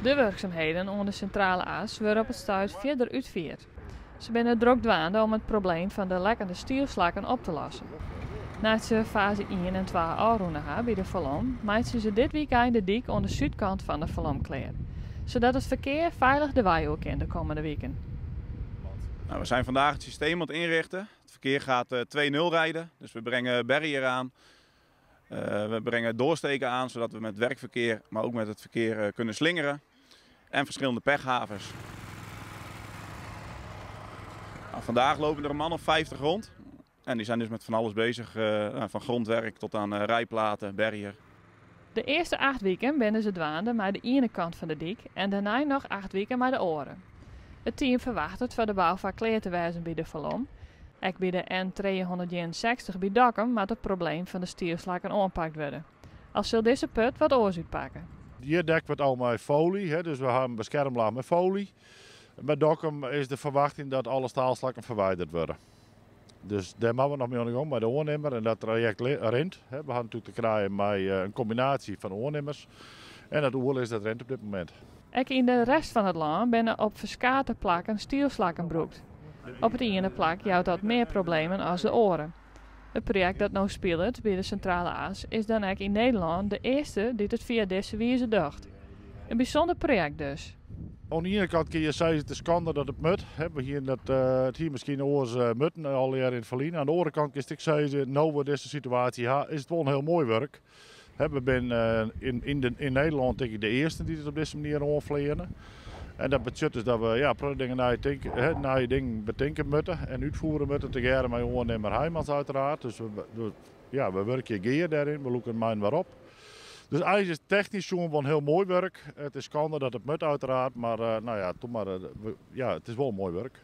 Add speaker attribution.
Speaker 1: De wurksumheden oan de Sintrale As wurde op it stuit fierder útfierd. Se binne drok dwaande om it probleem fan de lekkende stielslakken op te lossen. Nei't se faze ien en twa ôfrûne ha by de Falom, meitsje se dit wykein de dyk oan de súdkant fan de Falom klear, sadat it ferkear feilich de wei oer kin de kommende wiken.
Speaker 2: Nou, we zijn vandaag het systeem aan het inrichten. Het verkeer gaat 2-0 rijden, dus we brengen barrier aan. We brengen doorsteken aan, zodat we met werkverkeer, maar ook met het verkeer kunnen slingeren. En verschillende pechhavens. Nou, vandaag lopen er een man of 50 rond. En die zijn dus met van alles bezig, nou, van grondwerk tot aan rijplaten, barrier.
Speaker 1: De earste 8 wiken binne se dwaande mei de iene kant fan de dyk en dêrnei noch 8 wiken mei de oare. It team ferwachtet foar de boufak klear te wêzen by de Falom. Ek by de N361 by Dokkum moat it probleem fan de stielslakken oanpakt wurde. Al sil dizze put wat oars útpakke.
Speaker 3: Hjir dekke we it al mei foly, hè, dus we ha in beskermlaach mei foly. By Dokkum is de ferwachting dat alle staalslakken ferwidere wurde. Dus dêr moatte we noch mei oan de gong mei de oannimmer en dat trajekt rint. We ha natuerlik te krijen mei in kombinaasje fan oannimmers en dat oerlis dat rint op dit momint.
Speaker 1: Ek yn de rest fan it lân binne op ferskate plakken stielslakken brûkt. Op it iene plak jout dat mear problemen as de oare. It projekt dat no spilet by de Sintrale As is dan ek yn Nederlân de earste dy't it fia dizze wize docht. In bysûnder projekt dus.
Speaker 3: Oan de iene kant kinne je sizze it is skande dat it moat. We hiene dat, it hie miskien oars mutten allegear yn it ferline. Oan de oare kant kinst ek sizze, no we dizze situaasje ha, is it wol in hiel moai wurk. We binne yn Nederlân tink ik de earsten dy't it op dizze manier oanfleane. En dat betsjut dus dat we, ja, protte dingen neitinke, hè, nije dingen betinke moatte en útfiere moatte, tegearre mei oannimmer Heijmans uiteraard. Dus we wurkje gear dêryn, we lûke mei-inoar op. Dus eins is it technysk sjoen wol in hiel moai wurk. It is skande dat it moat uiteraard, mar nou ja, doe mar, we, ja, it is wol in moai wurk.